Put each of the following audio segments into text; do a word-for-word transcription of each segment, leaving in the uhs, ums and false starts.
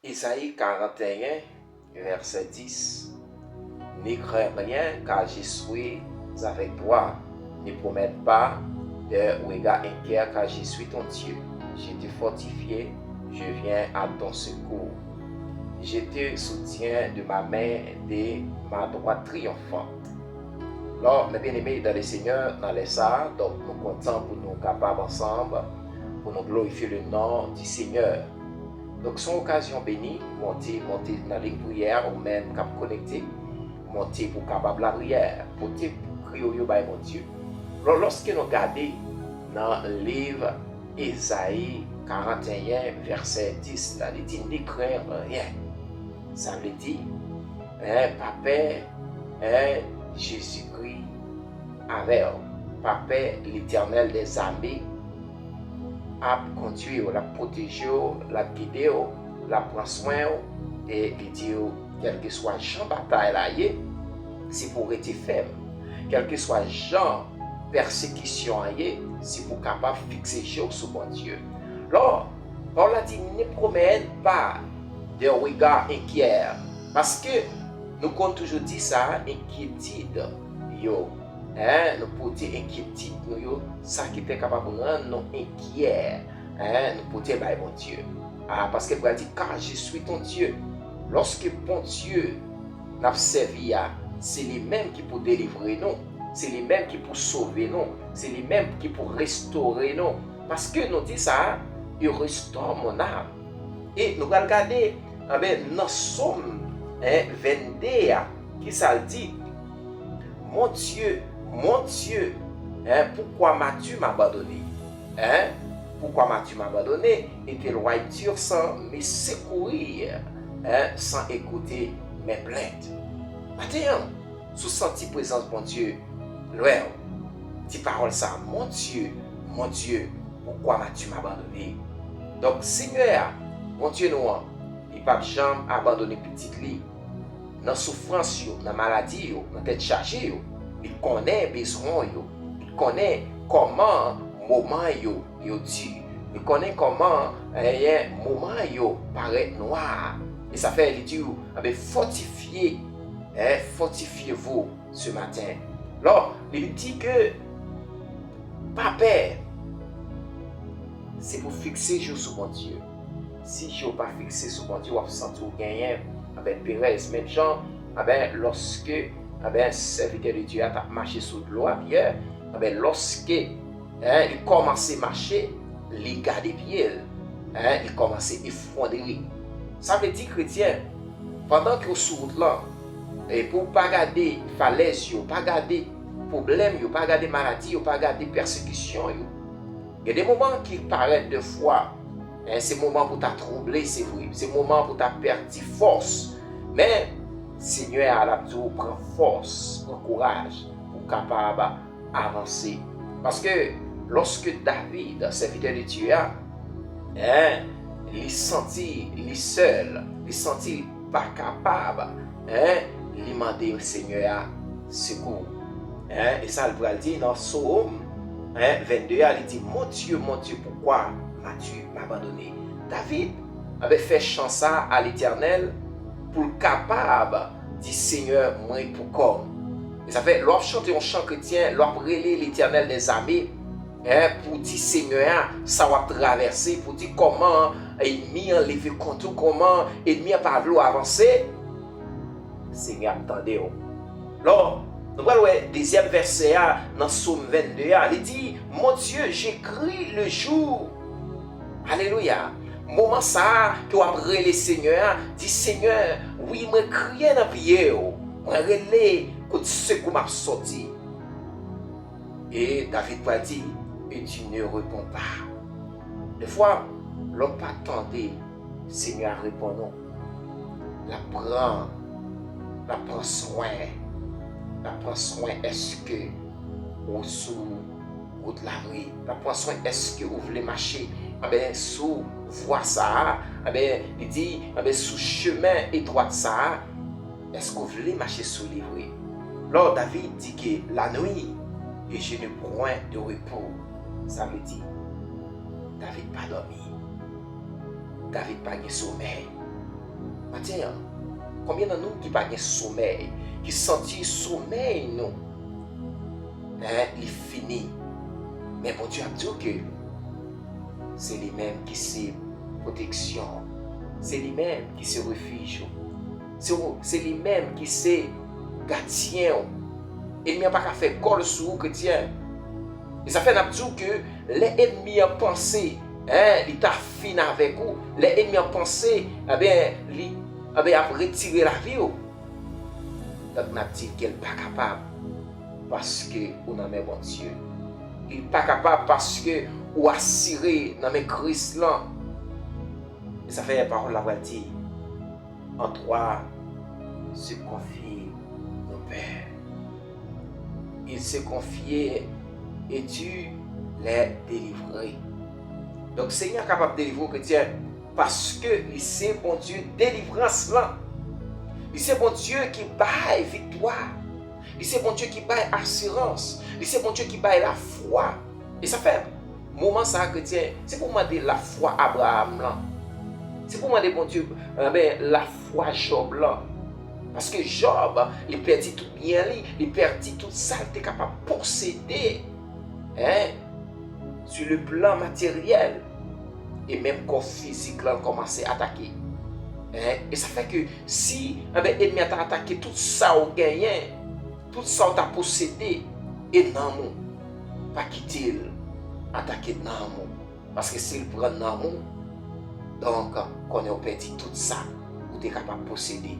Ésaïe quarante et un, verset dix. Ne crains rien, car je suis avec toi. Ne promène pas de regard inquiet, car je suis ton Dieu. Je te fortifie, je viens à ton secours. Je te soutiens de ma main, de ma droite triomphante. Lò, mes bien-aimés dans le Seigneur, nan lè sa a, donk nou kontan pou nou kapab ansanm, pou nou glorifye le non di Senyè. Donk, se yon okazyon beni, monte, monte nan liy priyè a, ou menm k ap konekte, monte pou kapab lapriyè, pote kri w yo bay Bondye. Lò, lòske nou gade nan liv Ezayi karant e yen, vèsè dis la, li di, Ne crains rien. Sa vle di, en, pa pè, en, Jezikri avè w. Pa pè, Letènèl dèzame ap kondui w, l ap pwoteje w, l ap gide w, l ap pran swen w, e li di w, kèlkeswa jan batay la ye, se pou w rete fèm. Kèlkeswa jan pèsekisyon an ye, se pou w kapab fikse je w sou Bondye. Lò, pawòl la di, Ne promène pas de regard inquiet. Paske nou konn toujou di sa, enkyetid yo. En, nou pote enkyetid nou yo, sa ki te kapab rann nou enkyè. En, nou pote bay Bondye. A, paske l pral di, Car je suis ton Dieu. Lòske Bondye n ap sèvi a, se li menm ki pou delivre nou, se li menm ki pou sove nou, se li menm ki pou restore nou. Paske nou di sa, Il restaure mon âme. E nou pral gade, anben, nan Sòm, en, vennde a, ki sa l di? Mon Dieu, mon Dieu, en, pourquoi m'as-tu m'abandonné? En, pourquoi m'as-tu m'abandonné et t'éloignes-tu sans me secourir, en, sans écouter mes plaintes? Maten an, si w santi prezans Bondye lwen w, di pawòl sa, Mon Dieu, mon Dieu, pourquoi m'as-tu m'abandonné? Donk, Senyè a, Bondye nou an, li p ap janm abandone pitit li. Nan soufrans yo, nan maladi yo, nan tèt chaje yo, li konnen bezwen yo, li konnen kòman moman yo, yo di, li konnen kòman, en, moman yo parèt nwa. E sa fè li di w, anben, fortifye, en, fortifiez-vous ce matin. Lò, li di ke pa pè, se pou fikse je w sou Bondye. Si je w pa fikse sou Bondye, w ap santi w genyen, anben, perèz. Menm jan, anben, lòske, anben, sèvitè de Dye a t ap mache sou dlo a, Pyè, anben, lòske, en, li kòmanse mache, li gade pye l, en, li kòmanse efwondre. Sa vle di, kretyen, pandan ke w sou wout lan, e pou w pa gade falèz yo, pa gade pwoblèm yo, pa gade maladi yo, pa gade pèsekisyon yo. Gen de moman ki parèt de fwa, en, se moman pou ta twouble, se vre. Se moman pou ta pèdi fòs. Men, Senyè a, l ap di w, pran fòs, pran kouraj, pou w kapab avanse. Paske lòske David, sèvitè de Dye a, en, li santi li sèl, li santi li pa kapab, en, li mande Senyè a sekou. En, e sa l pral di nan Sòm, en, vennde a, li di, Mon Dieu, mon Dieu, pourquoi m'as-tu m'abandonné? David, anben, fè chan sa a Letènèl pou l kapab di, Senyè, mwen pou kò m. E sa fè, lè w ap chante yon chan kretyen, lè w ap rele Letènèl dèzame, en, pou di Senyè a sa w ap travèse, pou di kòman ènmi an leve kont ou, kòman ènmi an pa vle w avanse, Senyè ap tande w. Lò, nou pral wè dezyèm vèsè a nan Sòm vennde a, li di, Mon Dieu, je crie le jour. Alelouya. Moman sa a ke w ap rele Senyè a, di, Senyè, wi, mwen kriye nan pye w. Mwen rele kot sekou m ap sòti. E David pral di, Et tu ne réponds pas. Defwa, lè w pa tande Senyè a reponn ou, l ap pran, l ap pran swen, l ap pran swen èske ou sou wout la vre. L ap pran swen èske ou vle mache, anben, sou vwa sa a, anben, li di, anben, sou chemen etwat sa a, èske ou vle mache sou li vre? Lò David di ke la nuit, et je n'ai point de repos. Sa vle di, David pa dòmi. David pa gen somèy. Maten an, konbyen nan nou ki pa gen somèy, ki santi somèy nou, en, li fini? Men Bondye ap di w ke se li menm ki se pwoteksyon w, se li menm ki se refij ou, se, se li menm ki se gadyen w. Ènmi an pa ka fè gòl sou ou, kretyen. E sa fè n ap di w ke lè ènmi an panse, en, li ta fin avèk ou, lè ènmi an panse, ebyen, li, ebyen, ap retire lavi w, donk n ap di l ke l pa kapab, paske ou nan men Bondye. Li pa kapab paske ou asire nan men Kris lan. E sa fè pawòl la pral di, en toi se confie nos pères. Il se confie et tu les délivrer. Donk, Senyè a kapab delivre w, kretyen, paske li se Bondye delivrans lan. Li se Bondye ki bay viktwa. Li se Bondye ki bay asirans. Li se Bondye ki bay lafwa. E sa fè, moman sa a, kretyen, se pou w mande lafwa Abraham lan. Se pou w mande Bondye, enben, lafwa Jòb lan. Paske Jòb, li pèdi tout byen li, li pèdi tout sa l te kapab posede, en, sur le plan materyèl. E menm kò fizik lan kòmanse atake. En, e sa fè ke si, enben, ènmi an ta atake tout sa w genyen, tout sa w ta posede, e nanm ou, pa kite l atake nanm ou. Paske si l pran nanm ou, donk, konnen w pèdi tout sa ou te kapab posede.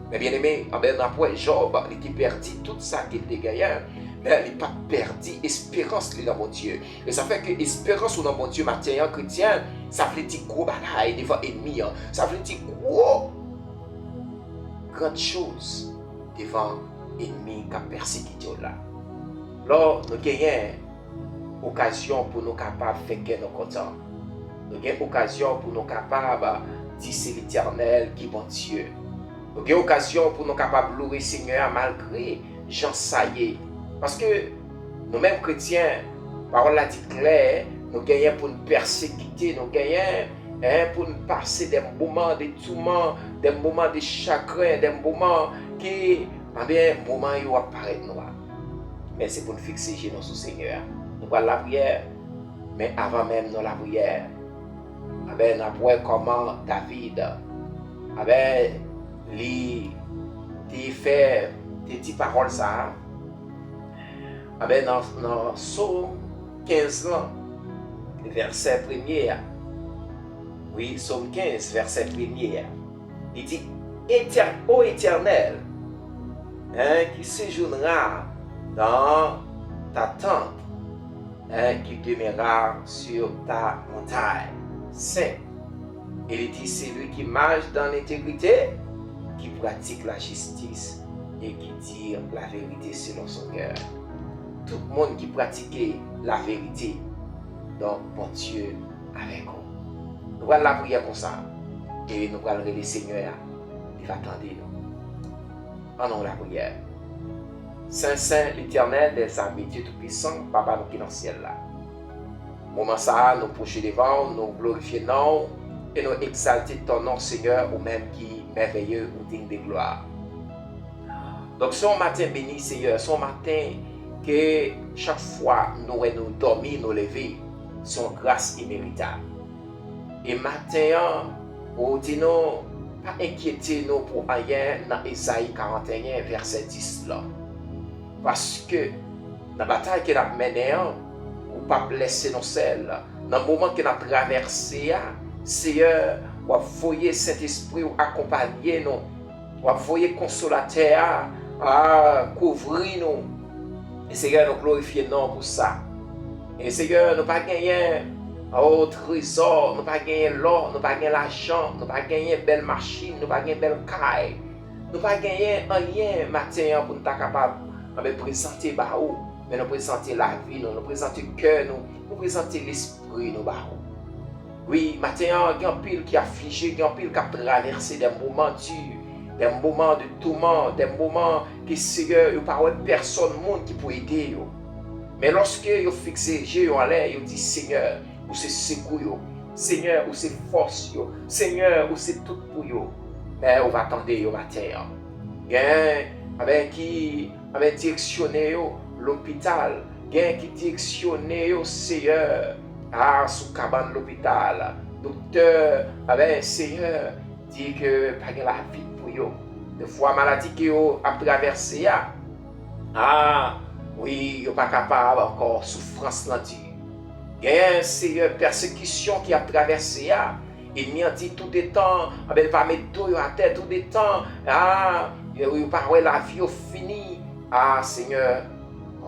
Men byeneme, anben, n ap wè Jòb, li te pèdi tout sa ke l te genyen, men li pa t pèdi esperans li nan Bondye. E sa fè ke esperans ou nan Bondye maten an, kretyen, sa vle di gwo bagay devan ènmi an. Sa vle di gwo, grand choz devan ènmi k ap pèsekite w la. Lò nou genyen okazyon pou nou kapab fè kè nou kontan. Nou gen okazyon pou nou kapab di se Letènèl ki Bondye. Nou gen okazyon pou nou kapab louwe Senyè a malgre jan sa ye. Paske nou menm kretyen, pawòl la di klè, nou genyen pou n pèsekite, nou genyen, en, pou n pase de moman de touman, de moman de chagren, de moman ki, anben, moman yo ap parèt nwa. Men se pou n fikse je nou sou Senyè a. Nou pral lapriyè, men avan menm nou lapriyè, anben, n ap wè kòman David, anben, li te fè, te di pawòl sa a, anben, nan, nan Sòm kenz lan, vèsè premye a. Wi, Sòm kenz, vèsè premye a. Li di, Étè-, Ô Éternel, hein, qui séjournera dans ta tente, hein, qui demeurera sur ta montagne sainte. E li di, celui qui marche dans l'intégrité, qui pratique la justice et qui dit la vérité selon son cœur. Tout moun ki pratike laverite, donk, Bondye avèk ou. Nou pral lapriyè konsa, e nou pral rele Senyè a, li va tande nou. Ann nou lapriyè. Sen, sen, Letènèl dèzame, Dye Toupisan, Papa nou ki nan syèl la. Moman sa a, nou pwoche devan w, nou glorifye non w, e nou egzalte ton non, Senyè, ou menm ki mèveye, ou digne de gloire. Donk, se yon maten beni, Senyè, se yon maten ke chak fwa nou wè nou dòmi, nou leve, se yon gras imeritab. E maten an, ou di nou, pa enkyete nou pou anyen nan Ezayi karanteyen, vèsè dis lan. Paske nan batay ke n ap mennen an, ou p ap lèse nou sèl. Nan moman ke n ap travèse a, Seyè, w ap voye Sentespri w akonpaye nou. W ap voye Konsolatè a, a, kouvri nou. E Seyè, nou glorifye non w pou sa. E Seyè, nou pa genyen, o, trezò, nou pa genyen lò, nou pa gen lajan, nou pa genyen bèl machin, nou pa gen bèl kay. Nou pa genyen anyen maten an pou n ta kapab, anben, prezante ba ou. Men nou prezante lavi nou, nou prezante kè nou, nou prezante lespri nou ba ou. Wi, maten an, gen anpil ki aflije, gen anpil k ap travèse de moman di, de moman de touman, de moman ke, Seyè, yo pa wè pèsòn moun ki pou ede yo. Men lòske yo fikse je yo anlè, yo di, Senyè, ou se sekou yo. Senyè, ou se fòs yo. Senyè, ou se tout pou yo. men ou va tande yo maten an. Gen, anben, ki, anben, direksyone yo lopital. Gen ki direksyone yo, Seyè, a, sou kabann lopital. Doktè, anben, Seyè, di ke pa gen lavi pou yo. Defwa maladi ke yo ap travèse a, a, wi, yo pa kapab ankò, soufrans lan di. Gen, Seyè, pèsekisyon ki ap travèse a, enmi an di toudetan, anben, l va met do yo atè toudetan, a, yo, yo pa wè lavi yo fini. A, Senyè,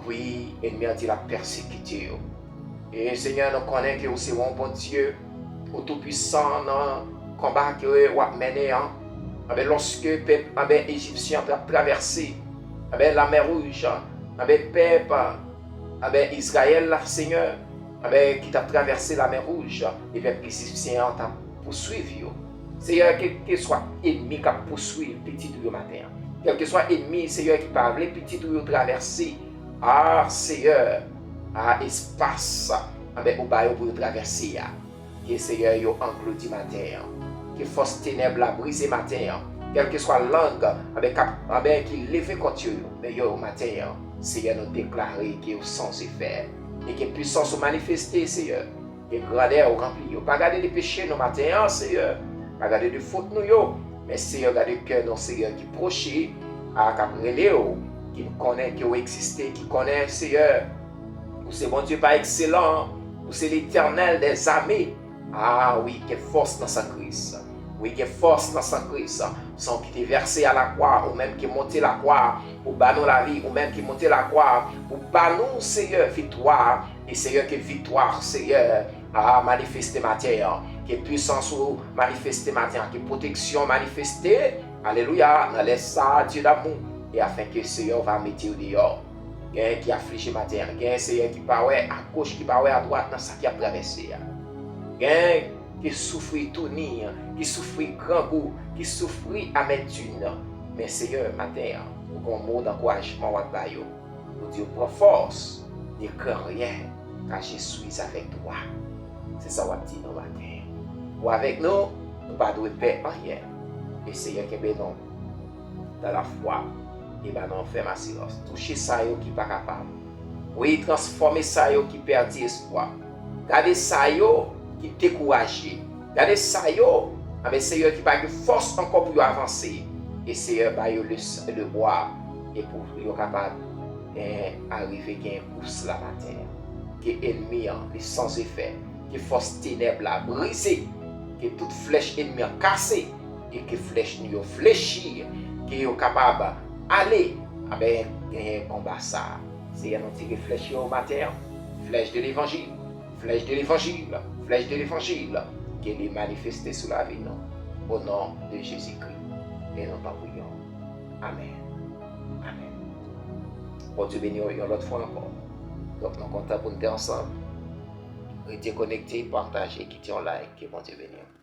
wi, enmi an di l ap pèsekite yo. E Senyè, nou konnen ke ou se yon Bondye, ou toupwisan nan konba ke w ap mennen an. Anben, lòske pèp, anben, ejipsyen an t ap travèse, anben, Lamè Wouj, anben, pèp, anben, Izrayèl la, Senyè, anben, ki t ap travèse Lamè Wouj, e pèp ejipsyen an t ap pouswiv yo. Seyè, kèlkeswa enmi k ap pouswiv pitit ou yo maten an, kèlkeswa enmi, Seyè, ki pa vle pitit ou yo travèse, a, Seyè, a, espas, anben, ou ba yo pou yo travèse a, ke, Seyè, yo anglodi maten an. Ke fòs tenèb la brize maten an. Kèlkeswa lang, anben, k ap, anben, ki leve kont yo, yo, men yo maten an, Seyè, nou deklare ke yo san efè. E ke pisans ou manifeste, Seyè. Ke grandè ou ranpli yo. Pa gade de peche nou maten an, Seyè. Pa gade de fot nou yo. Men, Seyè, gade kè nou, Seyè, ki pwoche, a, k ap rele w, ki konnen ke w egziste, ki konnen, Seyè, ou se Bondye pa ekselan, ou se Letènèl dèzame. A, wi, gen fòs nan san Kris. Wi, gen fòs nan san Kris. San ki te vèse a lakwa, ou menm ki monte lakwa, ou ba nou lavi, ou menm ki monte lakwa, ou ba nou, Seyè, viktwa. E Seyè, ke viktwa, Seyè, a, manifeste maten an. Ke pwisans ou manifeste maten an. Ke pwoteksyon manifeste, alelouya, nan lè sa a, Dye damou. E afen ke, Seyè, ou va mete yo deyò. Gen ki aflije maten an. Gen, Seyè, ki pa wè agoch, ki pa wè adwat nan sa ki ap travèse a. Gen ki soufri touni, ki soufri grangou, ki soufri amètim. Men, Seyè, maten an, ou gen yon mo dankourajman w ap ba yo. Ou di yo, pran fòs, ne crains rien, car je suis avec toi. Se sa w ap di nou maten an. Ou avèk nou, nou pa dwe pè anyen. E Seyè kenbe nou dans la foi e ba nou yon fèm asirans. Touche sa yo ki pa kapab. Wi, transfòme sa yo ki pèdi espwa. Gade sa yo ki dekouraje. Gade sa yo, anben, Seyè, ki pa gen fòs ankò pou yo avanse. E Seyè, ba yo le, le bwa e pou yo kapab, eh, arive gen kous la maten an. Ke enmi an, li san efè. Ke fòs tenèb la brize. Ke tout flèch enmi an kase. E ke flèch nou yo flechi. Ke yo kapab ale, anben, genyen konba sa a. Seyè, nou tire flèch yo maten an. Flèch de levanjil. Flèch de levanjil, flèch de levanjil, ke li manifeste sou lavi nou. O non de Jezikri. E nou t ap priye. Amèn. Amèn. Bondye beni w yon lòt fwa ankò. Donk, nou kontan pou n te ansanm. Rete konekte, pataje, kite yon like. Ke Bondye beni w.